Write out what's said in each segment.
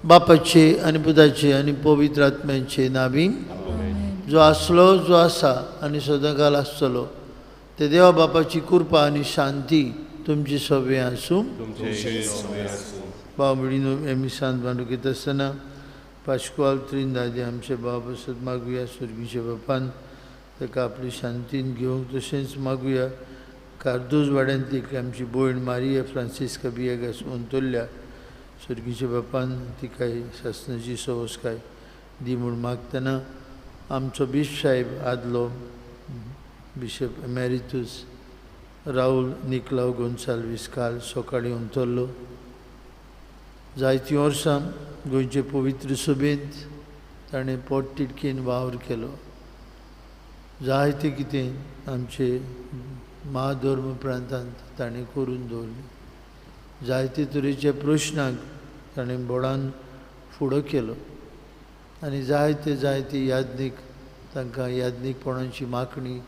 बापाचे आनी पुताचे आनी पवित्र आत्म्याचे नावी जो आसलो जो आसा आनी सदांकाल आसतलो ते देवा बापाची कृपा आनी शांती तुमची सगळीं आसूं. भाव भयणीनो हे मिसांत भांडूक येता आसतना पाश्कुआल त्रिंदादी आमचे भाव बसत मागुया सुर्गीच्या बापान ताका आपली शांतीन घेवंक. तशेंच मागुया कार्दोज वाड्यांतली आमची भयण मारिया फ्रांसिस्का बियेगास अंतरल्या सुर्गीच्या बापान तिकाय सासनाची सवसकाय दी म्हूण मागतना आमचो बिशप साहेब आदलो बिशप एमेरितूस राहुल निकलाव गोन्साल्वीस काल सकाळीं अंतरलो. जायतीं वर्सां गोंयचे पवित्र सभेंत ताणें पोटतिडकीन वावर केलो. जायतें कितें आमचे महाधर्म प्रांतांत ताणें करून दवरलें. जायते तरेच्या प्रश्नांक ताणें बोडान फुडो केलो आनी जायते जायते याज्ञीक तांकां याज्ञीकपणाची मागणी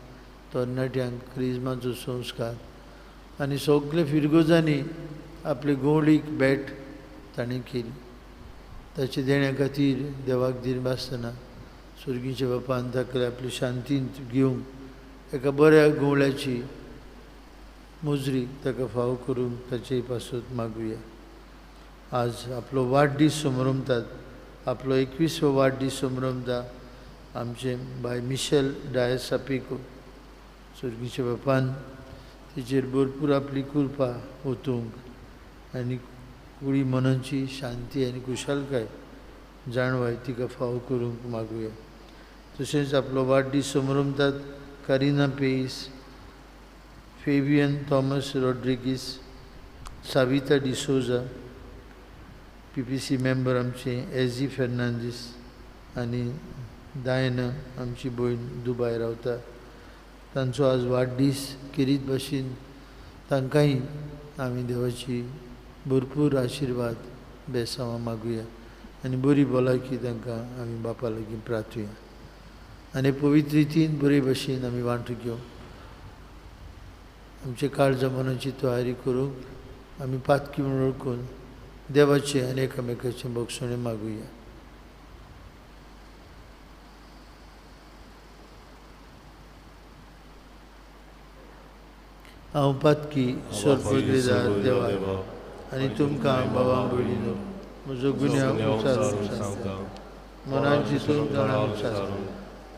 तरणाट्यांक क्रिज्माचो संस्कार आनी सगळे फिरगोजांनी आपले गोंवळीक भेट ताणें केली. ताचे देण्या खातीर देवाक दिनभासतना सुर्गीच्या बापान ताका आपली शांतींत घेवंक एका बऱ्या गोंवळ्याची मुजरी ताका फावो करूंक ताचे पासत मागुया. आज आपलो वाडदीस समरमतात आपलो 21वो वाडदीस समरमता आमचे बाय मिशेल डायस सापिको. सुर्गीच्या बापान तिचेर भरपूर आपली कृपा ओतूंक आनी कुडी मनाची शांती आनी खुशालकाय जाणवाय तिका फावो करूंक मागुया. तशेंच आपलो वाडदीस समरमतात Karina Paes, Fabian Thomas Rodrigues, Savita D'Souza, PPC member आमचे एजी फेर्नांदीस आनी डायना आमची भयण दुबाय रावता. तांचो आज वाडदीस खेरीत भाशेन तांकांय आमी देवाची भरपूर आशिर्वाद बेसांवां मागुया आनी बरी भलायकी तांकां आमी बापा लागीं प्रार्थुया आनी पवित्र रितीन बरे भाशेन आमी वांटूंक घेवंक आमचे काळजा मनाची तयारी करूंक आमी पातकी म्हूण वळखून देवाचें आनी एकामेकाचें बक्षणें मागुया. हांव पातकी सर्वपदवेदार देवा आनी तुमकां बाबा भयणीनो म्हजो गुन्यांव उचारून सांगता. मनान चिंतून जाणां उचारून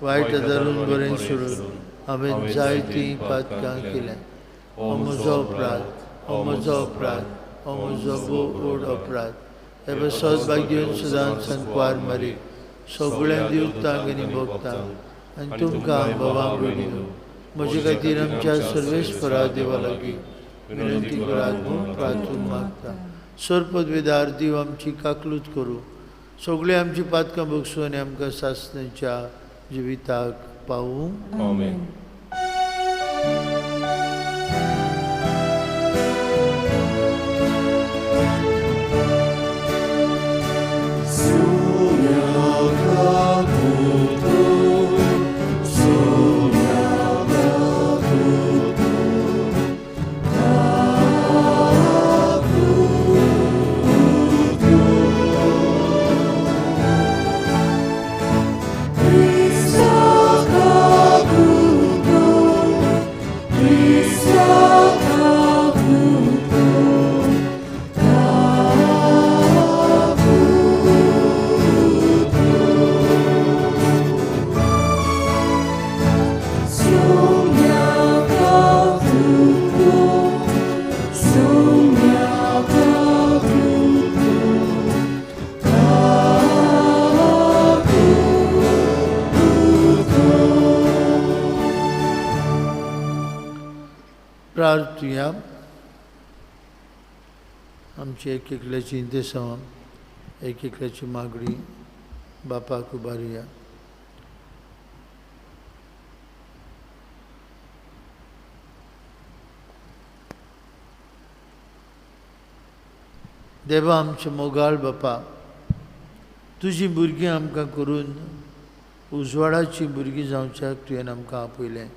वायट धरून बरें सोडून हांवें जायतीं पातकां केल्यां. हो म्हजो अपराध, हो म्हजो अपराध, हो म्हजो भोव व्हड अपराध. हे बसत भाग्योन सदांच संकवार मारी सगळ्यां दिवतांक आनी भोगतांक आनी तुमकां बाबा भयणीनो म्हजे खातीर आमच्या सर्वेस्परा देवा लागीं विनंती करात म्हूण प्रार्थून मागता. सर्पदवेदार देव आमची काकलूत करूं, सगळीं आमची पातकां बगसूं आनी आमकां सासणाच्या जिविताक पावूं. आमेन. प्रार्थुया. आमची एक एकल्याची इंतेसांव, एक एकल्याची मागणी बापाक उबारुया. देवा आमचे मोगाळ बापा, तुजी भुरगीं आमकां करून उजवाडाची भुरगीं जावच्याक तुवें आमकां आपयलें.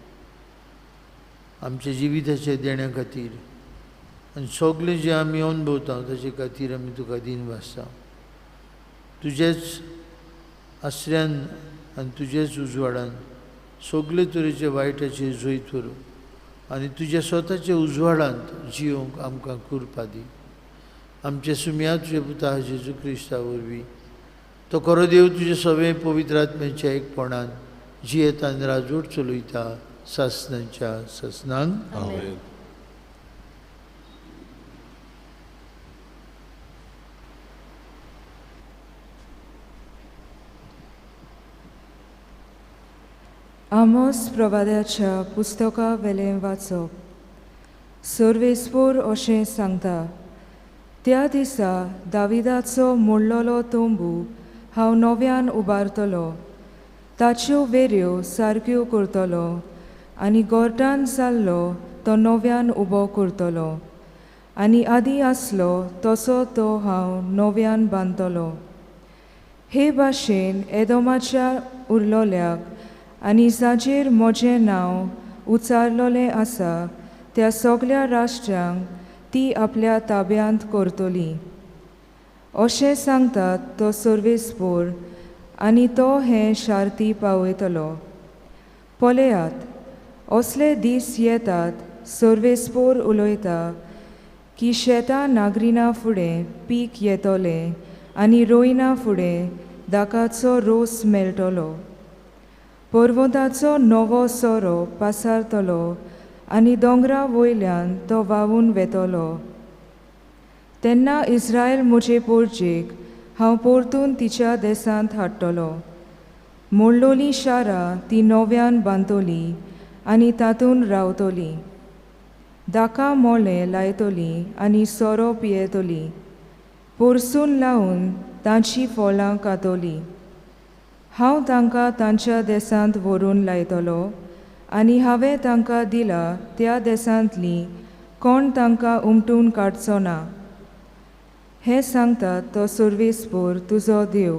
आमच्या जिविताच्या देण्या खातीर आनी सगळें जें आमी अनुभवता ताचे खातीर आमी तुका दीन भासता. तुजेच आसऱ्यान आनी तुजेच उजवाडान सगळे तरेचे वायटाचे जैत व्हरूं आनी तुज्या स्वताच्या उजवाडांत जियोंक आमकां कृपा दी. आमचे सुम्या तुजे पुता जेजू क्रिस्ता वरवीं तो खरो देव तुजे सगळे पवित्र आत्म्याच्या एकपणान जियेतान राजवट चलयता सासनाच्या सासनांक. आमेन. आमोस प्रवाद्याच्या पुस्तका वेलें वाचप. सर्वेस्पोर अशें सांगता, त्या दिसा दाविदाचो मोडलेलो तंबू हांव नव्यान उबारतलो, ताच्यो वेऱ्यो सारक्यो करतलो आनी गोरटान जाल्लो तो नव्यान उबो करतलो आनी आदीं आसलो तसो तो हांव नव्यान बांदतलो. हे भाशेन एदोमाच्या उरलोल्याक आनी जाचेर म्हजें नांव उचारलोलें आसा त्या सगळ्या राष्ट्रांक ती आपल्या ताब्यांत करतली. अशें सांगतात तो सर्वेस्पोर आनी तो हें शार्ती पावयतलो. पळयात, असले दीस येतात, सर्वेस्पोर उलयता, की शेतां नागरिना फुडें पीक येतलें आनी रोयना फुडें दाकाचो रोस मेळटलो. पर्वताचो नवो सोरो पासारतलो आनी दोंगरा वयल्यान तो व्हांवून वेतलो. तेन्ना इस्रायल म्हजे पोरजेक हांव परतून तिच्या देशांत हाडटलो. मोडलोलीं शारां ती नव्यान बांदतली आनी तातूंत रावतली. दाका मोलें लायतली आनी सोरो पियेतली. पोरसून लावन तांची फळां खातली. हांव तांकां तांच्या देशांत व्हरून लायतलो आनी हांवें तांकां दिला त्या देशांतली कोण तांकां उमटून काडचो ना. हें सांगता तो सर्वेस्पोर तुजो देव.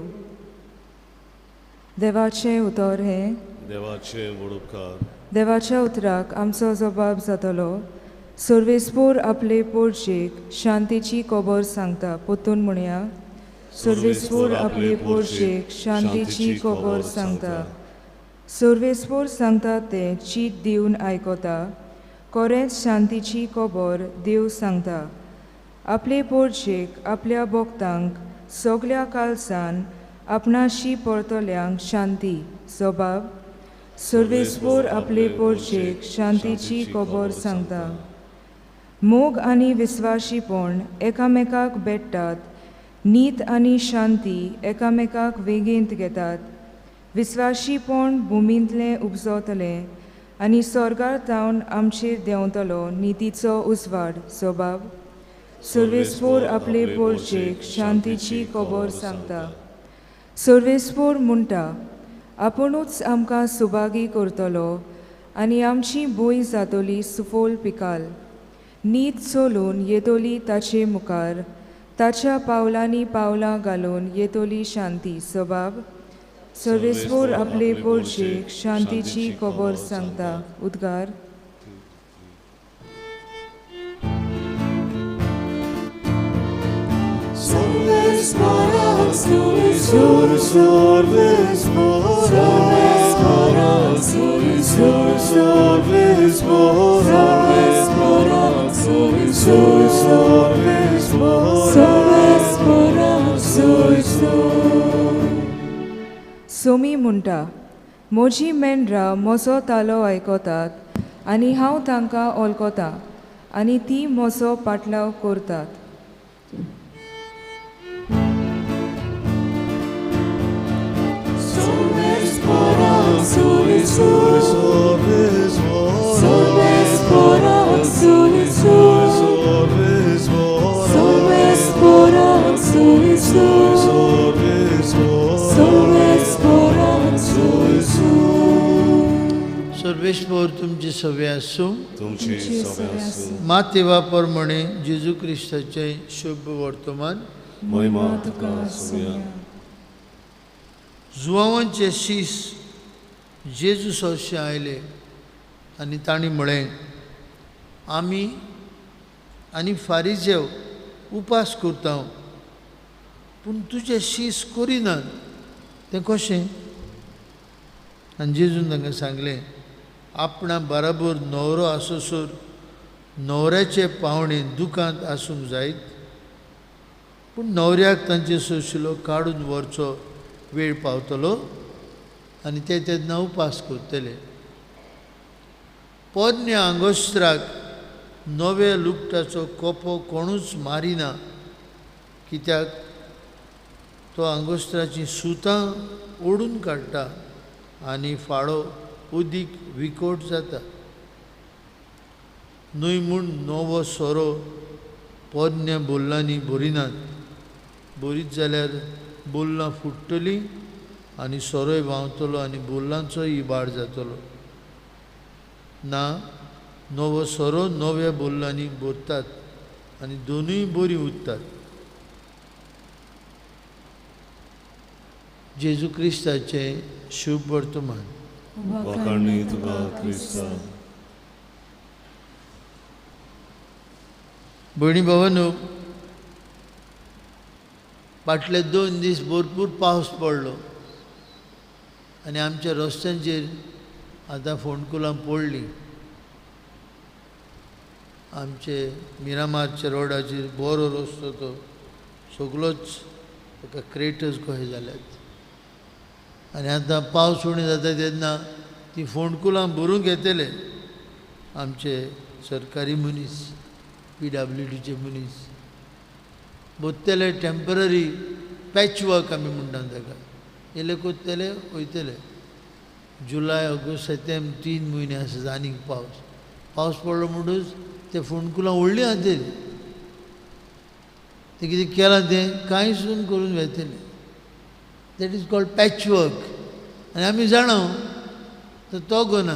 देवाचें उतर हें. देवाचें व्हड उपकार. देवाच्या उतराक आमचो जबाब जातलो. सर्वेस्पोर आपले पोरजेक शांतीची खबर सांगता. परतून म्हणया, सर्वेस्पोर आपले पोरजेक शांतीची खबर सांगता. सर्वेस्पोर सांगता तें चीट दिवन आयकता. खरेंच शांतीची खबर देव सांगता. आपले पोरजेक आपल्या भक्तांक सगळ्या कालसान आपणाशी परतल्यांक शांती. जबाब. सर्वेस्पोर आपले पोरजेक शांतीची खबर सांगता. मोग आनी विस्वाशीपण एकामेकाक भेट्टात. नीत आनी शांती एकामेकाक वेगेंत घेतात. विस्वाशीपण भुमींतलें उपजतलें आनी स्वर्गार तावन आमचेर देंवतलो नितीचो उजवाड. जबाब. सर्वेस्पोर आपले पोरजेक शांतीची खबर सांगता. सर्वेस्पोर म्हणटा, आपुणूच आमकां सुभागी करतलो आनी आमची भूंय जातली सुफोल पिकाल. नीत चलून येतली ताचे मुखार, ताच्या पावलांनी पावलां घालून येतली शांती. जबाब. सर्वेस्पोर आपले पोरजेक शांतीची खबर सांगता. उद्गार. सोमी म्हणटा, म्हजी मेंढरां म्हजो तालो आयकतात आनी हांव तांकां वळखतां आनी ती म्हजो पाटलाव करतात. परमेश्वर तुमचे सवे आसूं। तुमचे सवे आसूं। मातेवा प्रमाणे जेजू क्रिस्ताचें शुभ वर्तमान। महिमा तुका सोम्या। जुवांचे शीस जेजू सरशें आयले आनी तांणी म्हळें, आमी आनी फारिजेव उपास करता पूण तुजे शीस करिनात तें कशें? आनी जेजून तांकां सांगलें, आपणा बराबर न्हवरो आसोसर न्हवऱ्याचे पावणे दुकांत आसूंक जायत, पूण न्हवऱ्याक तांचे सोशिलो काडून व्हरचो वेळ पावतलो आनी ते तेन्ना उपास करतले। पोरण्या आंगोस्त्राक नव्या लुगटाचो कोपो कोणूच मारिना, कित्याक तो आंगोस्त्राचीं सुतां ओडून काडटा आनी फाळो उदीक विकोट जाता। न्हय म्हूण नवो सोरो पोरण्या बोल्लांनी भरिनात, भरीत जाल्यार बोल्लां फुट्टलीं आनी सोरोय व्हांवतलो आनी बोल्लांचोय इबाड जातलो। ना, नवो सोरो नव्या बोल्लांनी भरतात आनी दोनूय बरीं उरतात। जेजू क्रिस्ताचें शुभ वर्तमान। वाखाणणी तुका क्रिस्ता। भयणी भावांनो, फाटले 2 दीस भरपूर पावस पडलो आनी आमच्या रस्त्यांचेर आतां फोंडकुलां पडलीं। आमचे मिरामारच्या रोडाचेर बरो रस्तो तो सगळोच ताका क्रेटर्स कशे जाल्यात आनी आतां पावस उणें जाता तेन्ना ती फोंडकुलां भरूंक येतले आमचे सरकारी मनीस, PWDचे मनीस भरतले। टेंपररी पॅचवर्क आमी म्हणटा ताका, येले कोत्तले वयतले। जुलय, ऑगस्ट, सप्टेंबर 3 म्हयने आसा आनीक पावस। पावस पडलो म्हणटूच ते फोंडकुलां व्हडलीं जातलीं, तें कितें केलां तें कांय सुद्दां करून वेतलें। That is called patchwork. आनी आमी जाणा तो गोना,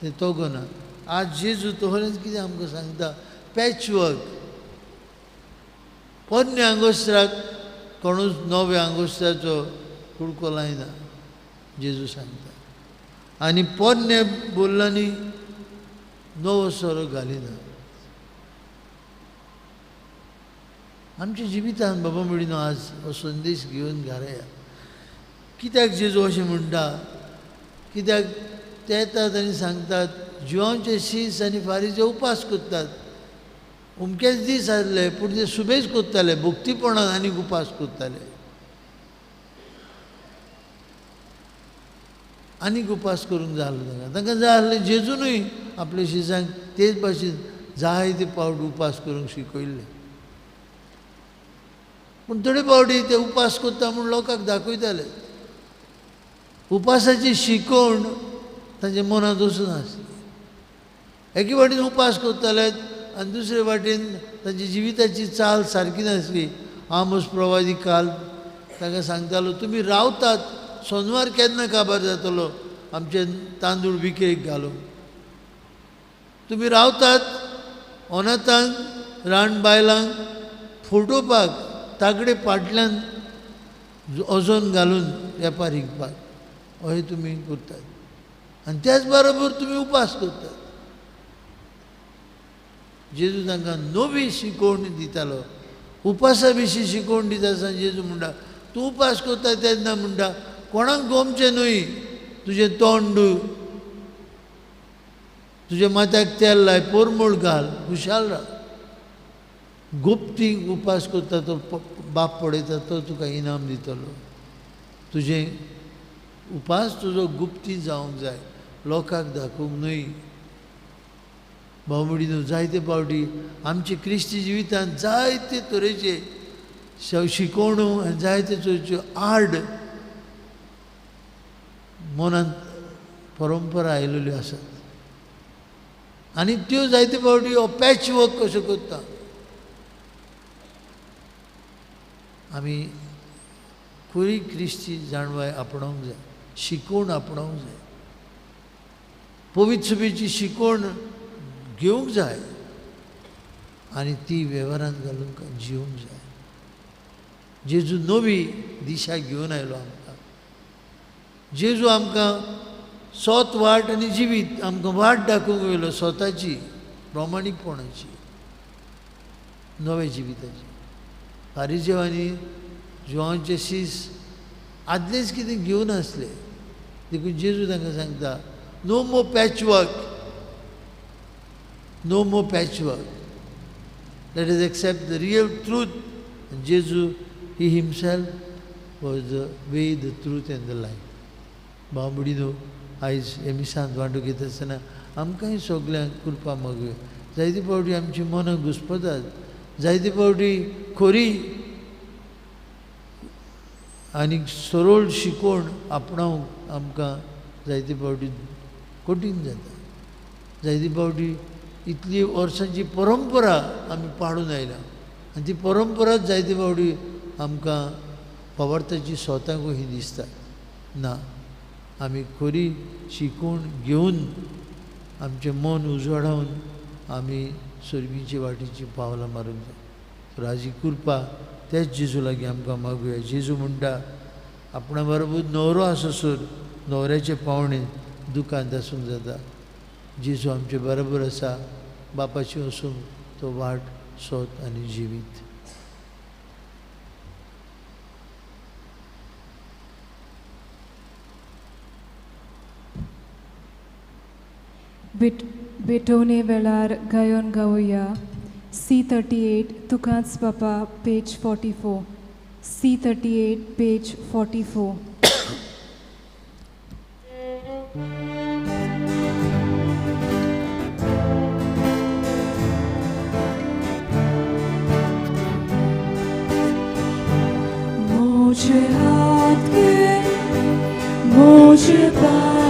तें तो गोना। आज जेजू तोहरेंच कितें आमकां सांगता, पॅचवर्क। पोरण्या आंगोस्त्राक कोणूच नव्या आंगोस्त्राचो कुडको लायना, जेजू सांगता। आनी पोरण्या बोल्लांनी नवो सोरो घालिना। आमच्या जिवितान बाबा म्हणिनो आज हो संदेश घेवन घरा या। कित्याक जेजू अशें म्हणटा? कित्याक ते येतात आनी सांगतात जिवांचे शीस आनी फारीचे उपास करतात, अमकेच दीस आसले पूण ते सुबेज करताले, भक्तीपणान आनीक उपास करताले, आनीक उपास करूंक जाय आसलो तांकां। तांकां जाय आसलें जेजूनय आपल्या शिसांक तेच भाशेन जायते पावट उपास करूंक शिकयल्ले, पूण थोडे फावटी ते उपास करता म्हूण लोकांक दाखयताले। उपासाची शिकवण तांच्या मनांत वचून आसली। एके वाटेन उपास करताले आनी दुसरे वाटेन तांची जिविताची चाल सारकी नासली। आमोस प्रवादी काल तांकां सांगतालो, तुमी रावतात सोनवार केन्ना काबार जातलो आमचे तांदूळ विकरेक घालूंक, तुमी रावतात अनाथांक रान बायलांक फटोवपाक तागडे फाटल्यान अजोन घालून वेपार विकपाक, अशें तुमी करतात आनी त्याच बरोबर तुमी उपास करतात। जेजू तांकां नवी शिकवण दितालो, उपासा विशीं शिकवण दिता आसतना जेजू म्हणटा, तूं उपास करता तेन्ना म्हणटा कोणाक गोमचें न्हय, तुजें तोंड, तुज्या माथ्याक तेल लाय, पोरमोळ घाल, खुशाल राव। गुप्ती उपास करता तो बाप पळयता तो तुका इनाम दितलो। तुजें उपास तुजो गुप्ती जावंक जाय, लोकांक दाखोवंक न्हय। भाव भयणीनो, जायते फावटी आमचे क्रिस्ती जिवितांत जायते तरेचे शिकवण्यो आनी जायते तरेच्यो आड मनांत परंपरा आयिल्ल्यो आसात आनी त्यो जायते फावटी हो पॅच वर्क कशो करता। आमी खरी क्रिस्ती जाणवाय आपणावंक जाय, शिकवण आपणावंक जाय। पवित्र सभेची शिकवण घेवंक जाय आनी ती वेव्हारांत घालूंक जिवंक जाय. जेजू नवी दिशा घेवन आयलो आमकां. जेजू आमकां सोत वाट आनी जिवीत आमकां वाट दाखोवंक येयलो, स्वताची प्रामाणीकपणाची, नव्या जिविताची. फारिजेवांनी जुवांचे शीस आदलेच कितें घेवन आसले, देखून जेजू तांकां सांगता, no more patch work, no more patch work, let us accept the real truth. Jeju he himself was the way, the truth and the life. भाव भयणीनो, आयज हे मिसांत वांटो घेता आसतना आमकांय सगल्यांक कृपा मागुया. जायते फावटी आमची मनां घुस्पतात, जायते फावटी खरी आनी सरळ शिकवण आपणावंक आमकां जायते फावटी कठीण जाता. जायते फावटी इतली वर्सांची परंपरा आमी पाळून आयल्या आनी ती परंपराच जायते फावटी आमकां पवार्थाची स्वताक ही दिसता. ना, आमी खरी शिकवण घेवन आमचें मन उजवाडावन आमी सर्गीचे वाटेची पावलां मारूंक जाय. तर हाजी कृपा त्याच जेजू लागीं आमकां मागुया. जेजू म्हणटा, आपणा बरोबर न्हवरो आसोसर न्हवऱ्याचे पावणे दुकांत आसूंक जाता. जेजू आमचे बरोबर आसा, बापाची वसूंक तो वाट, सोत आनी जिवीत. भेटवणे वेळार गायोन गावया. C38 तुकाच बापा, पेज 44. C38 page 44. मुझे हाथ के मुझे पाए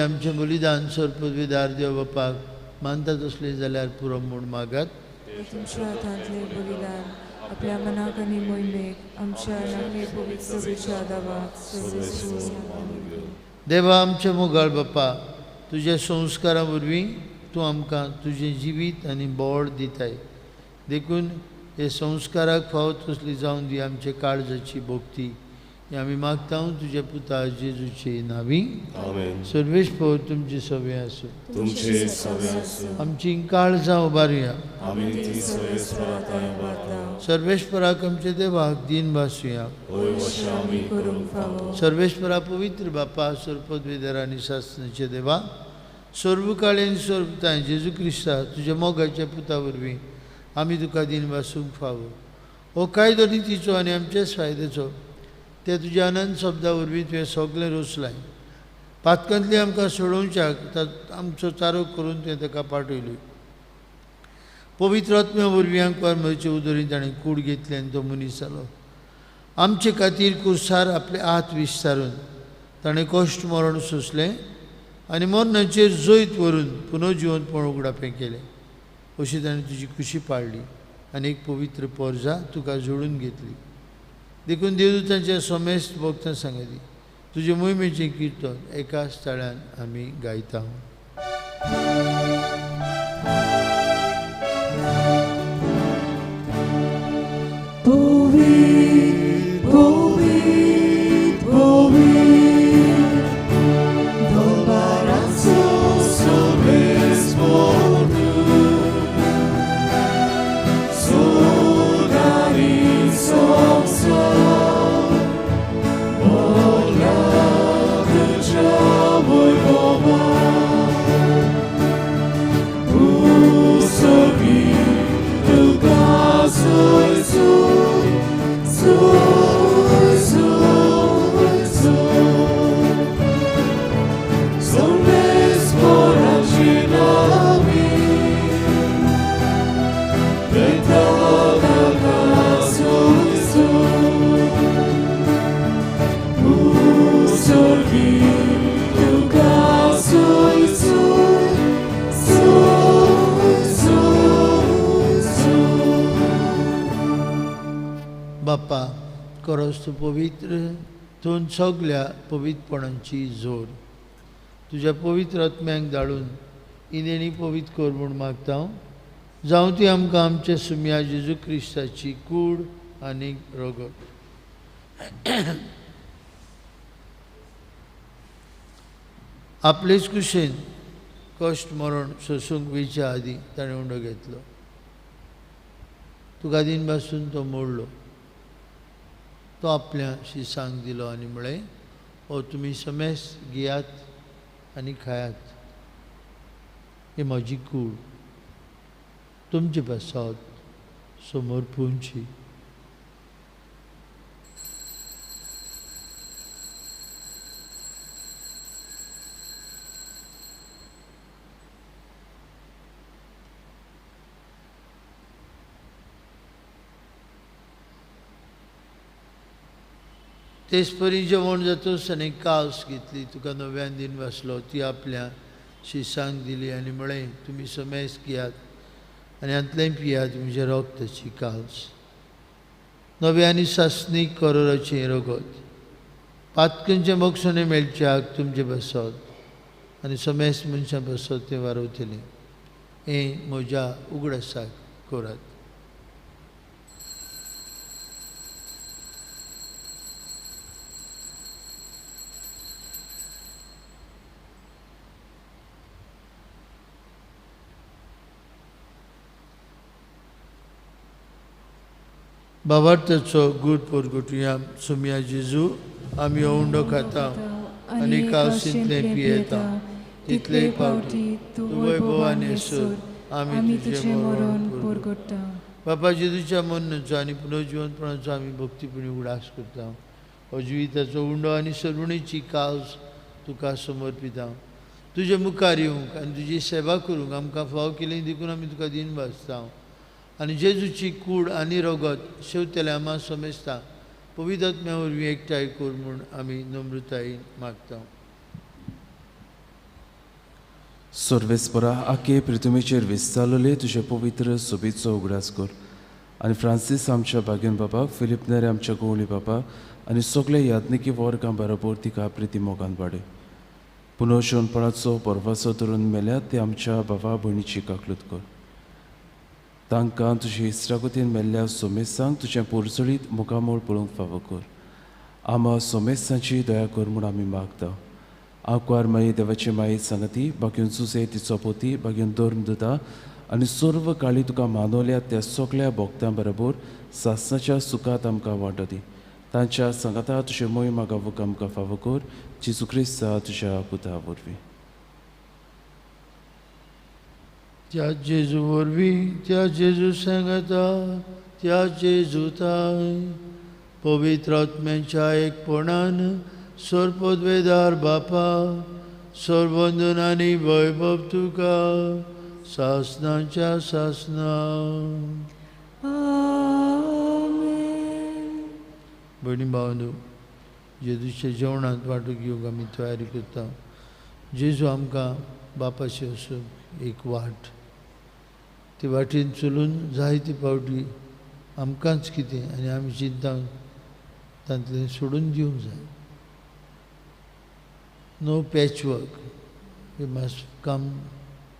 आमचें बलिदान सर्पविदार देव बापाक मानता तसलें जाल्यार पुरो म्हूण मागात. तुमच्या हातांतलें बलिदान आपल्या मनाक आनी मोहिमेक आमच्या नामे पवित्र सभेच्या दावाक देवा आमच्या मोगाळ बापा, तुज्या संस्कारा वरवीं तूं आमकां तुजें जिवीत आनी बळ दिताय, देखून हे संस्काराक फावो तसली जावन दी आमचे काळजाची भक्ती. आमी मागता तुज्या पुता जेजूचे नावी. सर्वेश पव तुमची सवे आसूं. आमची काळजां उबारुया. सर्वेश्वराक आमचे देवाक दीन भासुया. सर्वेश्वरा पवित्र बापा, सर्पद्वेदर आनी शासनाचे देवा, सर्वकाळीन सर्वताय जेजू क्रिस्ता तुज्या मोगाच्या पुता वरवीं आमी तुका दीन भासूंक फावो. हो कायदो नितीचो आनी आमचेच फायद्याचो, ते तुज्या अनंत शब्दा वरवीं तुवें सगळें रोसलाय. पातकांतली आमकां सोडोवच्याक आमचो चारो करून तुवें ताका पाठयली. पवित्र आत्म्या वरवीं आमकां म्हजे उदरीन ताणें कूड घेतली आनी तो मनीस जालो. आमचे खातीर कुर्सार आपले हात विस्तारून ताणें कश्ट मरण सोंसलें आनी मरणाचेर जैत व्हरून पुनर्जिवंतपण उगडापें केलें. अशी ताणें तुजी खुशी पाळ्ळी आनी एक पवित्र पोरजा तुका जोडून घेतली. देखून देवदूतांच्या समेस्त भक्तां सांगती तुजे मोहिमेचें किर्तन एका स्थळान आमी गायता. Love. बापा करोस तूं पवित्र तूं सगल्या पवित्रपणांची जोर तुज्या पवित्र आत्म्यांक धाडून इनेणी पवित्र कर म्हूण मागता. जावं ती आमकां आमच्या सुम्या जेजू क्रिस्ताची कूड आनी रगत. आपलेच कुशेन कश्ट मरण सोसूंक वयच्या आदीं ताणें उंडो घेतलो. तुका दिन पासून तो मोडलो. तो आपल्या शिसांक दिलो आनी म्हळें, हो तुमी समेस घेयात आनी खायात, ही म्हजी कूड तुमचे पासत समर्पूंची. तेच परी जेवण जातच आनी कास घेतली, तुका नव्यान दिन वाचलो, ती आपल्या शिसांक दिली आनी म्हळें, तुमी समेस घेयात आनी हांतलें पियात, म्हजें रगताची कास, नव्या आनी सासणीक करोराचें रगत, पातकांचें बक्षणें मेळच्याक तुमचें बसत आनी समेस मनशां बसत तें वारवतलें. हें म्हज्या उगडासाक करात. बाबार्थाचो गूट पोरगुटया सुम्या जेजू, आमी हो उंडो खाता आनी कावसींतलें पियेता, तितले फावटी तूं वैभव आनी सूर आमी तुजें मरण पोरगुट्टा. बाबा जेजूच्या मरणाचो आनी पुनर्जिवनपणाचो आमी भक्तीपणी उगडास करता. हो जिविताचो उंडो आनी सरुणेची कावस तुका समर्पिता. तुजे मुखार येवंक आनी तुजी सेवा करूंक आमकां फाव केली देखून आमी तुका दिन भासता. आनी जेजूची कूड आनी रगत शेवतल्या आमा समेस्ता पवित्र आत्म्या वरवीं एकठांय कर म्हूण आमी नम्रतायेन मागता. सर्वेस्परा आखे पृथ्वीचेर विस्तारलेले तुजे पवित्र सोबीचो उगडास कर आनी फ्रांसीस आमच्या बागेन बाबाक, फिलीप नेरे आमच्या गवळी बाबा आनी सगळे याज्ञिकी वर्गां बरोबर तिका प्रिती मोगान वाडय. पुनर्जीवनपणाचो परवासो धरून मेल्यात ते आमच्या बाबा भयणीची काकलूत कर. तांकां तुजे इस्त्रागतीन मेल्ल्या सोमेसांक तुजें पोरजळीत मुखामळ पळोवंक फावो कर. आमा सोमेसांची दया कर म्हूण आमी मागता. आंकवार माई देवाची माई सांगती, बागेवन सुसे तिचो पोती, बागेवन धर्म दिता आनी सर्व काळी तुका मानवल्या त्या सगळ्या भोक्तां बरोबर सासणाच्या सुखांत आमकां वांटो दी. तांच्या सांगाता तुजें मोहिमा गावूंक आमकां फावो कर, जेजू क्रिस्ता तुज्या पुता वरवीं. त्या जेजू वरवीं, त्या जेजू सांगता, त्या जेजू ताय पवित्र आत्म्याच्या एकपणान सर्वपदवेदार बापा, सर्वंदन आनी वैभव तुका सासनाच्या सासना. भयणी भावांनो, जेजूच्या जेवणांत वांटो घेवंक आमी तयारी करता. जेजू आमकां बापाशी वचूंक एक वाट, ती वाटेन चलून जायते फावटी आमकांच कितें आनी आमी चिंता तांतलें सोडून दिवंक जाय. No patchwork, we must come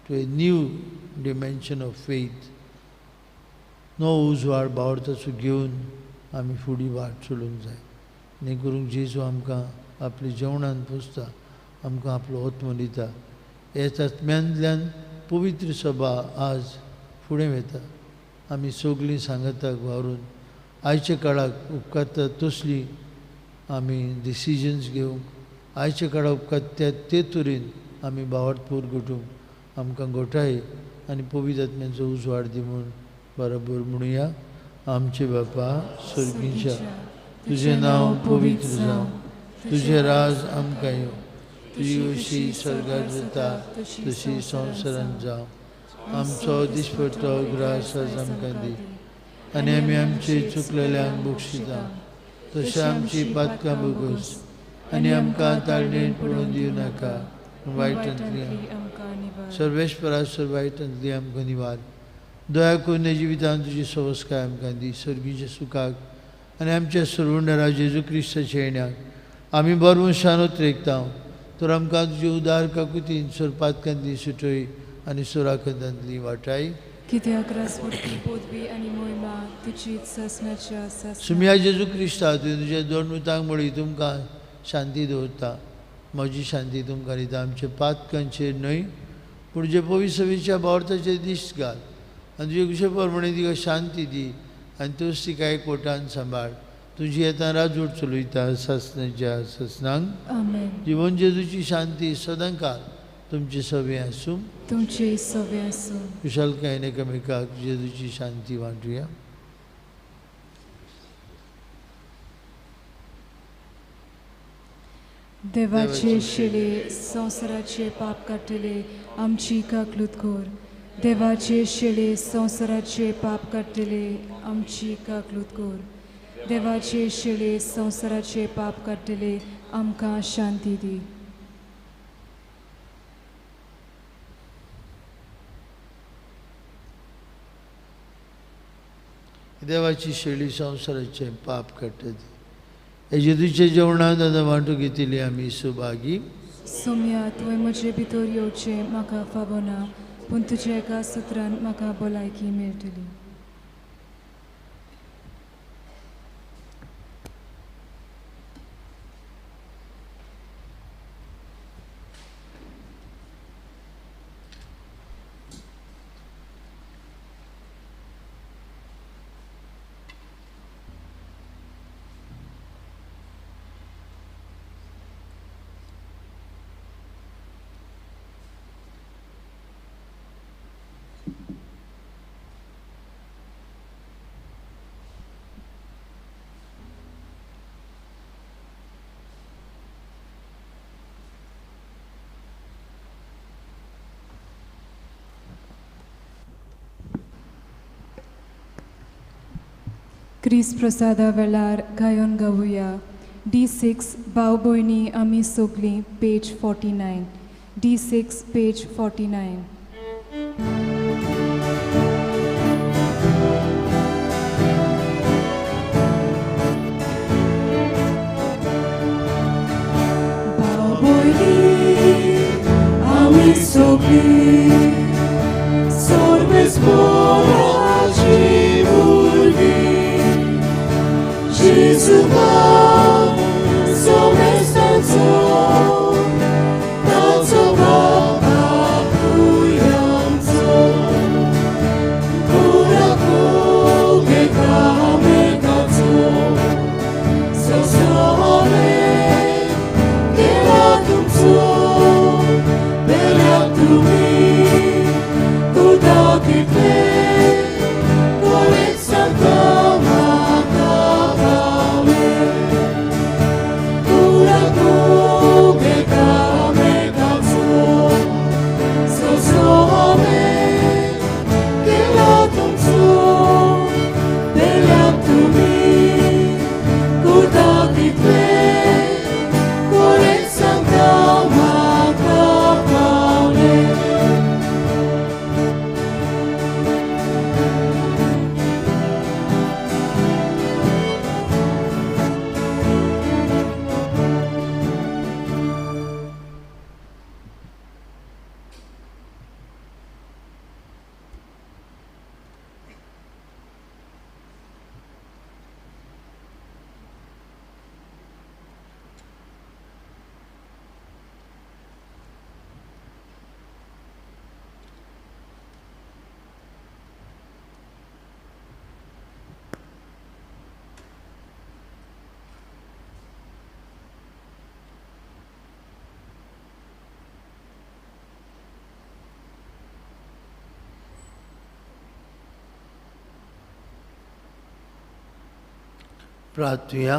to a new dimension of faith. No उजवाड बावडताचो घेवन आमी फुडें वाट चलूंक जाय. न्ही करूंक जेजू आमकां आपल्या जेवणान पोसता, आमकां आपलो आत्मो दिता. ह्याच आत्म्यांतल्यान पवित्र सभा आज फुडें वता. आमी सगळीं सांगाताक वावरून आयच्या काळाक उपकारता तसली आमी डिसिजन्स घेवंक, आयच्या काळाक उपकारता ते तरेन आमी बावट पोरगटूंक आमकां गोठाय आनी पवित्र आत्म्यांचो उजवाड दी म्हूण बरोबर म्हणुया. आमचे बापा सर्गीच्या, तुजें नांव पवित्र जावं, तुजें राज आमकां येवं, तुजी अशी स्वर्गात जाता तशी संवसारांत जावं. आमचो दिसपट्टो ग्रास आज आमकां दी आनी आमी आमचे चुकलेल्यांक बक्षिता तशें आमची पातकां भोगोस आनी आमकां ताळणेन पडून दिवं नाका, वायटांतली सर्वेस्परा सर्व वायटांतली आमकां निवार. दया करून जिवितांत तुजी सवस्काय आमकां दी. सर्गीच्या सुखाक आनी आमच्या सुरवंडरा जेजू क्रिस्ताच्या येण्याक आमी बरवशान उतरेकता तर आमकां तुजे उदार काकुतीन सोरपातकांतली सुटय आनी सोराखंदांतली वाटाय. कित्याक रासवडती पदवी आनी मोहिमा तुजीच सासणाच्या सासणाक. सुम्या जेजू क्रिस्ता तुवें तुज्या दोन मुतांक म्हळी तुमकां शांती दवरता, म्हजी शांती तुमकां दिता. आमचे पातकांचेर न्हय पूण जे पविसवीच्या बावर्थाचेर दिश्ट घाल आनी तुजे कुशे प्रमाणे तिका शांती दी आनी तूंच तिका एकवटान सांबाळ. तुजी येता राजूट चलयता सासणाच्या सासणांक. आमेन. जिवन जेजूची शांती सदांकाळ तुमचे सवे आसूं. तुमचे सवे आसूं. कुशलकायेन एकामेकाक जेजूची शांती वांटुया. देवाचे शिले संवसाराचे पाप काडटले आमची काकलूत कर. देवाचे शिले संवसाराचे पाप काडटले आमची काकलूत कर. देवाचे शिले संवसाराचे पाप काडटले आमकां शांती दी. देवाची शेळी संवसाराचे पाप काडटली हे जेजूच्या जेवणांत आतां वांटू घेतिल्ली आमी सुभागी. सोम्या तुवें म्हजे भितर येवचें म्हाका फावना, पूण तुज्या एका सुत्रान म्हाका भलायकी मेळटली. क्रिस प्रसादा वेळार गायोन गावया. D6 भाव भयणी आमी सगलीं, पेज 49. D6 page 49. भाव भयणी आमी सगलीं सर्वेस्पराची भुरगीं. Gesù va, somestanzo, tanzo va apuyanzo, pura koge kame kazo, so sole, che la tumzo, bella tumi, kudaki te, kolexanto. प्रार्थुया.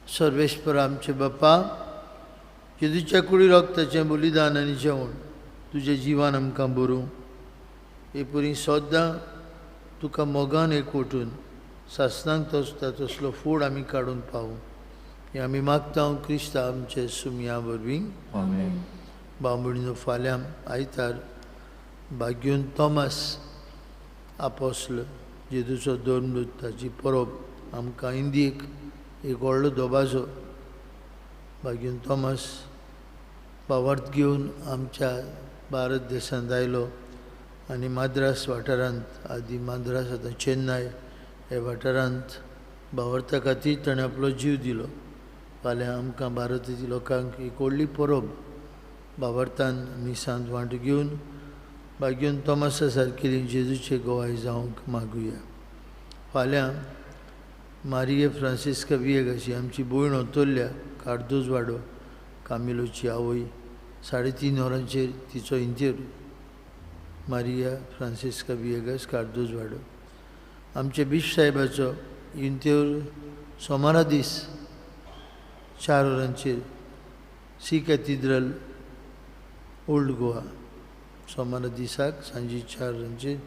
Sarveshwar आमचे बापा, जेजूच्या कुडी रक्ताचें बलिदान आनी जेवण तुजें जिवान आमकां बरोवं हे पुरी सद्दां तुका मोगान एकवटून सासणाक तसता तसलो फूड आमी काडूंक पावूं हें आमी मागता क्रिस्ता आमचे सुमया वरवीं. बांबोळीनो फाल्यां आयतार भाग्यून थॉमस आपोस्ल जेजूचो धर्मदूत ताची परब आमकां इंदीक एक व्हडलो दबाजो बागीन थॉमस भावार्थ घेवन आमच्या भारत देशांत आयलो आनी माद्रास वाठारांत आदी माद्रास आतां चेन्नय ह्या वाठारांत भावार्था खातीर ताणें आपलो जीव दिलो. फाल्यां आमकां भारताच्या लोकांक एक व्हडली परब भावार्थान मिसांत वांटो घेवन बागेवन थॉमसा सारकेली जेजूचे गवाय जावंक मागुया. फाल्यां मारिये फ्रांसिस्का वियेगाशी आमची भयण ओतोल्ल्या कार्दोज वाडो कामिलोची आवय 3:30 वरांचेर तिचो इंतेर मारिया फ्रांसिस्का वियेगास कार्दोज वाडो. आमचे बिश साहेबाचो इंतेर सोमारा दीस 4 वरांचेर सी कॅथिड्रल ओल्ड गोवा. सोमारा दिसाक सांजे 4 वरांचेर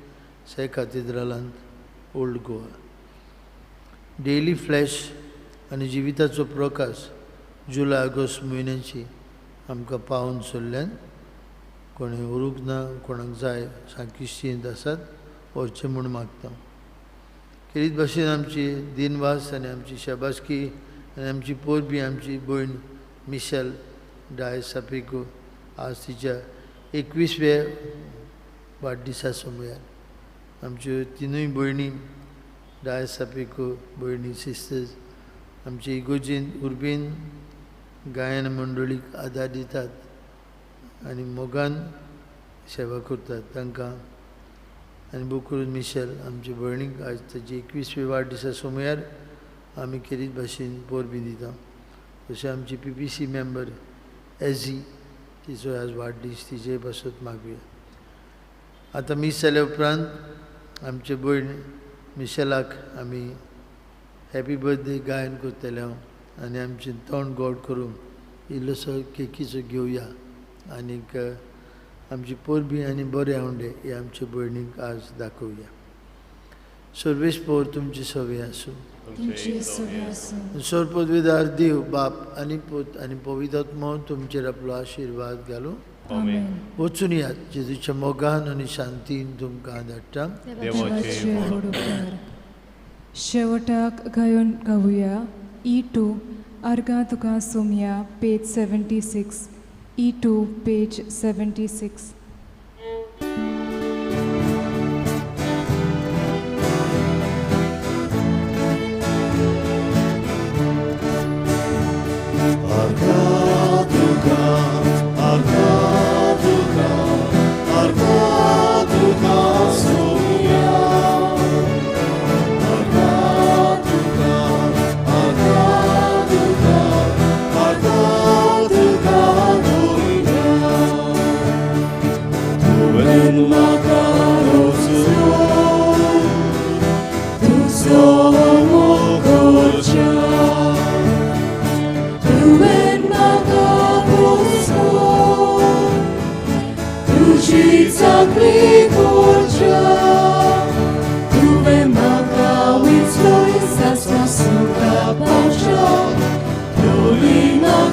से कॅथिड्रलांत ओल्ड गोवा. डेली फ्लॅश आनी जिविताचो प्रकाश जुलय ऑगस्ट म्हयन्याची आमकां पावून सोडल्यान कोणें व्हरूंक ना कोणाक जाय सांकिश्टींत आसात व्हरचें म्हूण मागता. खेरीत भाशेन आमची दिनवास आनी आमची शाबासकी आनी आमची पोरबी आमची भयण मिशेल डायस सापेको आज तिच्या 21व्या वाडदिसा समयार आमच्यो तिनूय भयणी डायस सापेको भयणी सिस्टर्स आमचे इगोजीन उर्बेन गायन मंडळीक आदार दितात आनी मोगान सेवा करतात तांकां. आनी बोकरून मिशेल आमचे भयणीक आज ताची 21वी वाडदिसा समयार आमी खेरीत भाशेन पोरबी दिता. तशें आमची PPC member एजी तिचो आज वाडदीस तिचे पासत मागुया. आतां मीस जाल्या उपरांत आमचे भयण मिशेलाक आमी हॅपी बर्थडे गायन करतले हांव आनी आमचें तोंड गोड करून इल्लोसो केकीचो घेवया आनीक आमची पोरबी आनी बरे आवंडे हे आमचे भयणीक आज दाखोवया. सर्वेश पोर तुमची सवे आसूं. सर्वपदवीदार देव बाप आनी पूत आनी पवित्र तुमचेर आपलो आशिर्वाद घालूं. वचून यात जेजूच्या मोगान आनी शांतीन तुमकां धाडटा. शेवटाक गायोन गावया E2 आर्गां तुका सोमया पेज 76 E2 page 76. Sastra suka pausha, Pulina.